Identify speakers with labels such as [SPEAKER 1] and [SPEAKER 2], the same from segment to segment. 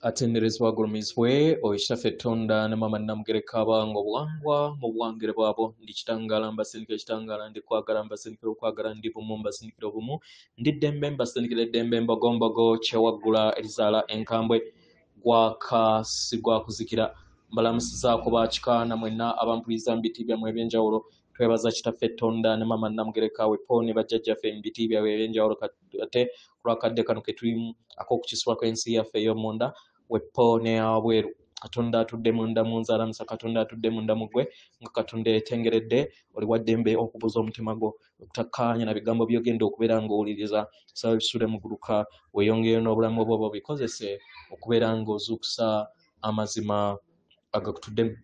[SPEAKER 1] Atenderezebwa agulumizibwe oyo Kitaffe Tonda ne Maama Nnamugereka, abawanga obuwangwa mu buwangire bwabwo. Ndi kitangaala, mbasindikira ekitangaala, ndi kwagala, mbasindikira okwagala, ndi bumu, mbasindikira obumu, ndi ddembe, mbasindikira eddembe, mbogombogo kyewaggula erizaala enkambwe, gwaka si gwakuzikira. Mbalamusizaako bakika na mwenna abampuliriza mu biti byammwe ebyenjawulo. Twebaza Kitaffe Tonda ne Maama Nnamugereka, wepo ne bajjajjaffe mu biti byabwe ebyenjawulo, ate ku lwakadde kano ke tulimu ak'okukisibwa kw'ensi yaffe ey'omunda, wepo n'eyawabweru. Katonda atudde munda mu nze alamusa Katonda atudde munda mu ggwe, nga Katonda yeetengeredde. Oli wa ddembe okubuza omutima gwo okutakkaanya na bigambo by'ogenda okubeera ng'owuliriza. Saba bisule muguluka, weeyongereyo n'obulamu bwo bikozese okubeera ng'ozuukusa amazima agakutuddemu.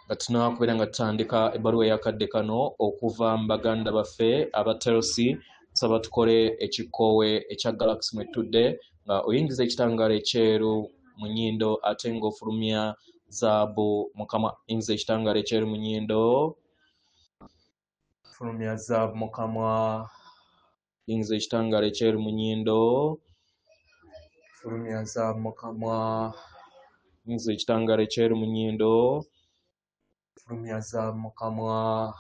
[SPEAKER 1] Nga tunaba kubeera nga tutandika ebbaluwa ey'akadde kano okuva mu baganda baffe aba Telsi, nsaba tukole ekikoowe ekya Galaxy mwe tutudde, nga oyingiza ekitangaala ekyeru mu nnyindo ate ng'ofulumya zaabu mu kamwa. Yingiza ekitangaala ekyeru mu nnyindo, fulumya zaabu mu kamwa. Yingiza ekitangaala ekyeru mu nnyindo, fulumya zaabu mu kamwa. Yingiza ekitangaala ekyeru mu nnyindo, fulumya zaabu mu kamwa.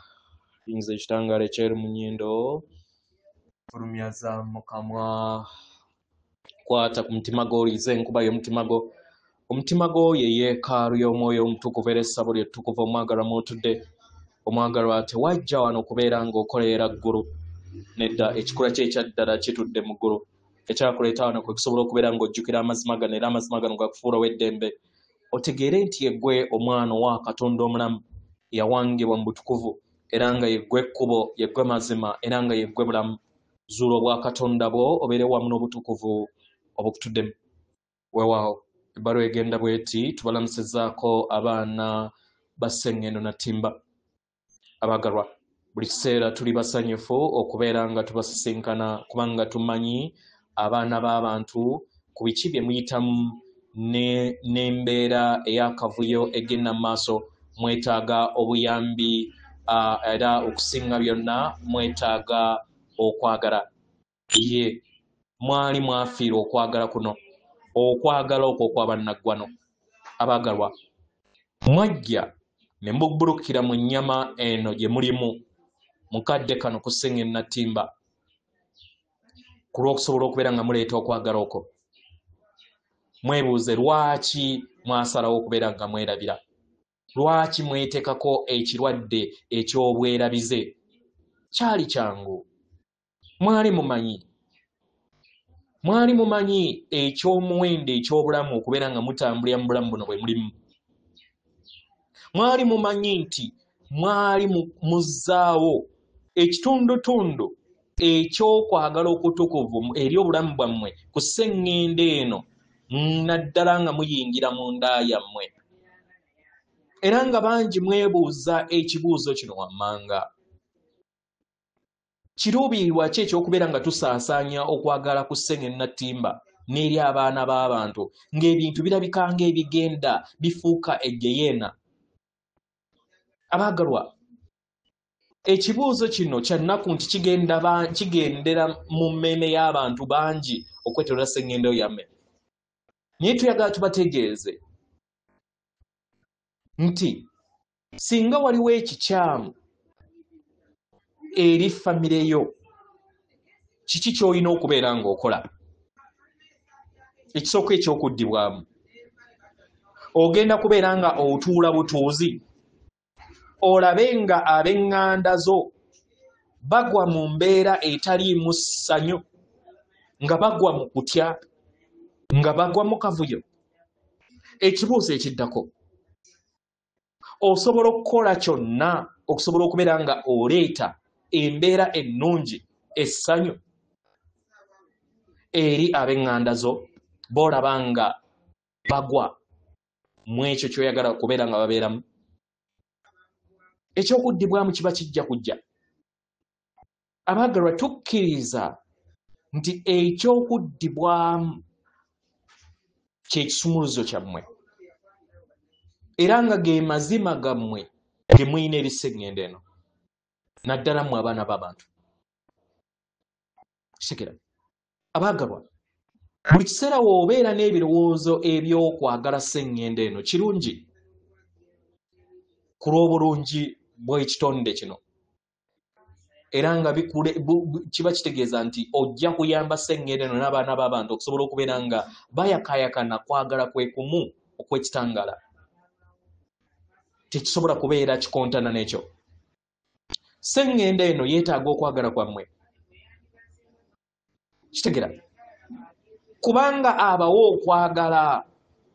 [SPEAKER 1] Yingiza ekitangaala ekyeru mu nnyindo, fulumya zaabu mu kamwa. Kwata ku mutima gwo, owulirize enkuba y'omutima gwo. Omutima gwo ye yeekaalu y'omwoyo omutukuvu, era essabo lye ttukuvu omwagalwa mw'otudde. Omwagalwa, tewajja wano kubeera ng'okolerera ggulu. Nedda, ekikula kye ekya ddala kitudde mu ggulu. Ekyakuleeta wano kwe kusobola okubeera ng'ojjukira amazima gano, era amazima gano gakufuula ow'eddembe. Otegeere nti yeggwe omwana owa Katonda omulamu, yawangibwa mu butukuvu, era nga yeggwe ekkubo, yeggwe mazima, era nga yeggwe bulamu. Zuula obwakatonda bwo, obeere wamu n'obutukuvu obukutuddemu. Weewaawo, ebbaluwa egenda bw'eti: tubalamusizzaako abaana ba Sseŋŋendo na Ttimba. Abaagalwa, buli kiseera tuli basanyufu okubeera nga tubasisinkana, kubanga tumanyi abaana b'abantu ku biki bye muyitamu n'embeera ey'akavuyo egenda mu maaso. Mwetaaga obuyambi, era okusinga byonna mwetaaga okwagala. Ye mwali mwafiirwa okwagala kuno, okwagala okwo okwabannaggwano. Abaagalwa, mwajja ne mubbulukira mu nnyama eno gye mulimu mu kadde kano ku Sseŋŋendo na Ttimba ku lw'okusobola okubeera nga muleeta okwagala okwo. Mwebuuze lwaki mwasalawo okubeera nga mwerabira, lwaki mweteekako ekirwadde eky'obwerabize. Kyali kyangu, mwali mumanyi, mwali mumanyi eky'omuwendo eky'obulamu okubeera nga mutambulira mu bulamu buno bwe mulimu. Mwali mumanyi nti mwali muzzaawo ekitundutundu eky'okwagala okutukuvu eri obulamu bwammwe ku sseŋŋendo eno, naddala nga muyingira mu nda yammwe. Era nga bangi mwebuuza ekibuuzo kino wammanga: kiruubirirwa ki ekyokubeera nga tusaasaanya okwagala ku Sseŋŋendo na Ttimba n'eri abaana b'abantu, ng'ebintu birabika ng'ebigenda bifuuka eggeyeena? Abaagalwa, ekibuuzo kino kya nnaku nti kigendera mu mmeeme y'abantu bangi okwetooloola sseŋŋendo yammwe. Naye tuyagala tubategeeze nti singa waliwo ekikyamu eri famire yo, kiki ky'olina okubeera ng'okola? Ekisooka ekyokuddibwamu, ogenda kubeera nga otuula butuuzi olabe nga ab'eŋŋanda zo bagwa mu mbeera etaliimu ssanyu, nga bagwa mu kutya, nga bagwa mu kavuyo. Ekibuuzo ekiddako, osobola okukola kyonna okusobola okubeera nga oleeta embeera ennungi, essanyu eri ab'eŋŋanda zo b'olaba nga bagwa mu ekyo ky'oyagala okubeera nga babeeramu? Ekyokuddibwamu kiba kijja kujja. Abaagalwa, tukkiriza nti ekyokuddibwamu kye kisumuluzo kyammwe, era nga ge mazima gammwe ge mulina eri sseŋŋendo eno, naddala mmwe abaana b'abantu. Kisekera, abaagalwa, Buli kiseera w'obeera n'ebirowoozo eby'okwagala sseŋŋendo eno kirungi ku lw'obulungi bw'ekitonde kino, era nga kiba kitegeeza nti ojja kuyamba sseŋŋendo eno n'abaana b'abantu okusobola okubeera nga bayakaayakana kwagala kwe kumu okw'ekitangaala. Tekisobola kubeera kikontana n'ekyo. Sseŋŋendo eno yeetaaga okwagala kwammwe, kitegera, kubanga abawa okwagala,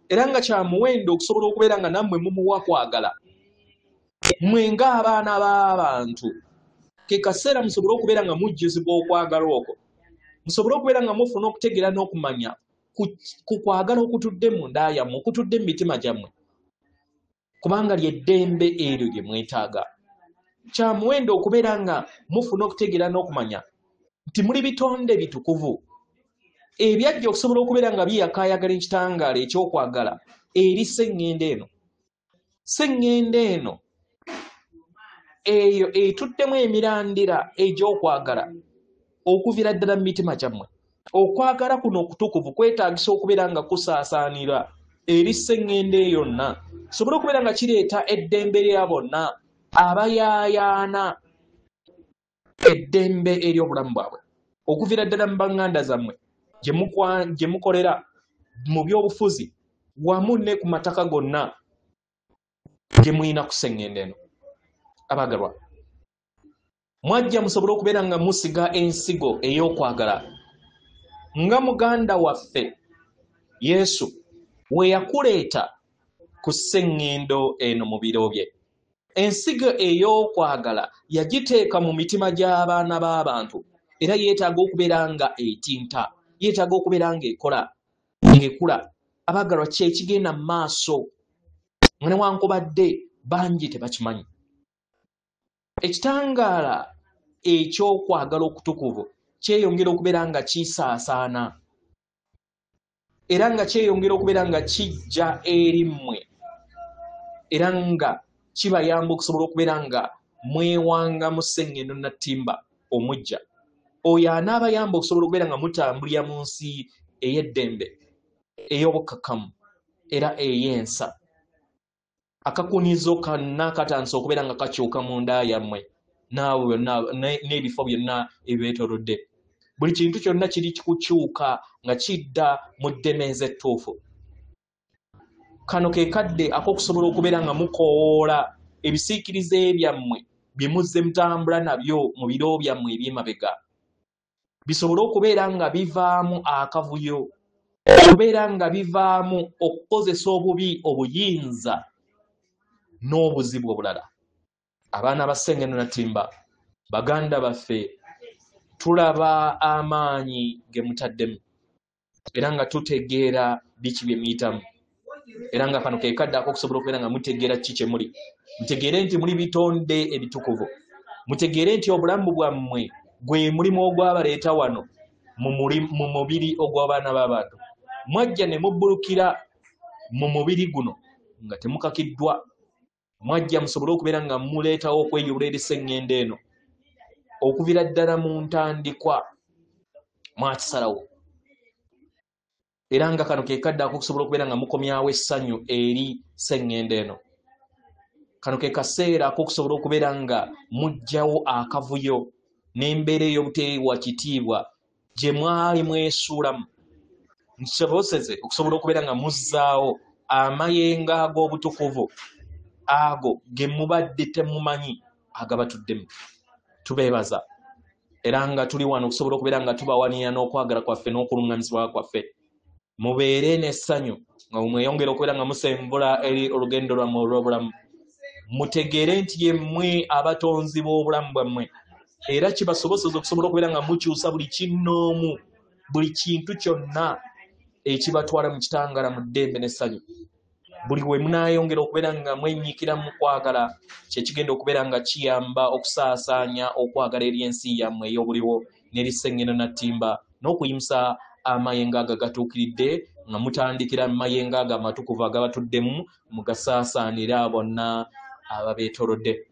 [SPEAKER 1] era nga kya muwendo okusobola okubeera nga nammwe mumuwa kwagala. Mmwe ng'abaana b'abantu ke kaseera musobole okubeera nga mujjuzibwa okwagala okwo, musobole okubeera nga mufuna okutegeera n'okumanya ku kwagala okutudde mu nda yammwe, okutudde mu mitima gyammwe, kubanga ly'eddembe eryo lye mwetaaga. Kya muwendo okubeera nga mufuna okutegeera n'okumanya nti muli bitonde bitukuvu ebyajja okusobola okubeera nga biyakaayagala ekitangaala ekyokwagala eri sseŋŋendo eno. Sseŋŋendo eno eyo etuddemu emirandira egy'okwagala okuviira ddala mu mitima gyammwe. Okwagala kuno okutukuvu kwetaagisa okubeera nga kusaasaanira eri sseŋŋendo eyo yonna, kisobole okubeera nga kireeta eddembe lya bonna abayaayaana eddembe ery'obulamu bwabwe, okuviira ddala mu baŋŋanda zammwe gye mukolera mu byobufuzi wamu ne ku mataka gonna gye mulina ku sseŋŋendo eno. Abaagalwa, mwajja musobole okubeera nga musiga ensigo ey'okwagala nga muganda waffe Yesu we yakuleeta ku sseŋŋendo eno mu biro bye. Ensigo ey'okwagala yagiteeka mu mitima gy'abaana b'abantu, era yeetaaga okubeera nga etinta, yeetaaga okubeera ng'ekola, ng'ekula. Abaagalwa, kye kigenda mu maaso nga newankubadde bangi tebakimanyi. Ekitangaala ekyokwagala okutukuvu kyeyongera okubeera nga kisaasaana, era nga kyeyongera okubeera nga kijja eri mmwe, era nga kibayamba okusobola okubeera nga mwewanga mu sseŋŋendo nattimba omuggya oyo anaabayamba okusobola okubeera nga mutambulira mu nsi ey'eddembe, ey'obukkakkamu era ey'ensa. Akakunizo kanna katandise okubeera nga kakyuka mu nda yammwe n'abo byonna n'ebifo byonna ebibeetoolodde. Buli kintu kyonna kiri kukyuka nga kidda mu ddemeeza ettuufu. Kano ke kadde ak'okusobola okubeera nga mukoowoola ebisiikirize byammwe bye muzze mutambula nabyo mu biro byammwe eby'emabega, bisobole okubeera nga bivaamu akavuyo, okubeera nga bivaamu okukozesa obubi obuyinza n'obuzibu obulala. Abaana ba Sseŋŋendo Nattimba, baganda baffe, tulaba amaanyi ge mutaddemu, era nga tutegeera biki bye muyitamu, era nga kano ke kadde ak'okusobola okubeera nga mutegeera ki kye muli. Mutegeere nti muli bitonde ebitukuvu, mutegeere nti obulamu bwammwe gwe mulimu ogwabaleeta wano mu mubiri ogw'abaana b'abantu. Mwajja ne mubbulukira mu mubiri guno nga temukakiddwa. Mwajja musobole okubeera nga muleetawo okweyubula eri sseŋŋendo eno. Okuviira ddala mu ntandikwa mwakisalawo, era nga kano ke kadde ak'okusobola okubeera nga mukomyawo essanyu eri sseŋŋendo eno. Kano ke kaseera ak'okusobola okubeera nga muggyawo akavuyo n'embeera ey'obuteewa kitiibwa gye mwali mwesuulamu, nkisoboseze okusobola okubeera nga muzzaawo amayengo ag'obutukuvu ago ge mubadde temumanyi agabatuddemu. Tubeebaza era nga tuli wano okusobola okubeera nga tubawanirira n'okwagala kwaffe n'okuluŋŋamizibwa kwaffe. Mubeere n'essanyu nga mweyongera okubeera nga musembula eri olugendo lwammwe olw'obulamu. Mutegeere nti ye mmwe abatonzi b'obulamu bwammwe, era kibasoboseza okusobola okubeera nga mukyusa buli kinnoomu, buli kintu kyonna ekibatwala mu kitangaala mu ddembe n'essanyu. Buli we munaayongera okubeera nga mwenyiikira mu kwagala, kye kigenda okubeera nga kiyamba okusaasaanya okwagala eri ensi yammwe ey'obuliwo n'eri Sseŋŋendo Nattimba, n'okuyimusa amayengo ago agatuukiridde nga mutandikira mu mayengo ago amatukuvu agabatuddemu, mugasaasaanira bonna ababeetoolodde.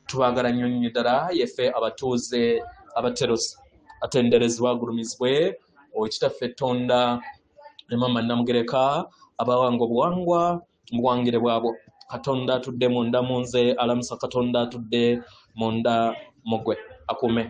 [SPEAKER 1] Tubaagala nnyo nnyo ddala, yeffe abatuuze abaterosi. Atenderezebwa agulumizibwe oyo Kitaffe Ttonda. Ne Maama Namugereka abawanga obuwangwa mu buwangire bwabwo. Katonda atudde munda mu nze alamusa Katonda atudde munda mu ggwe. Akuume.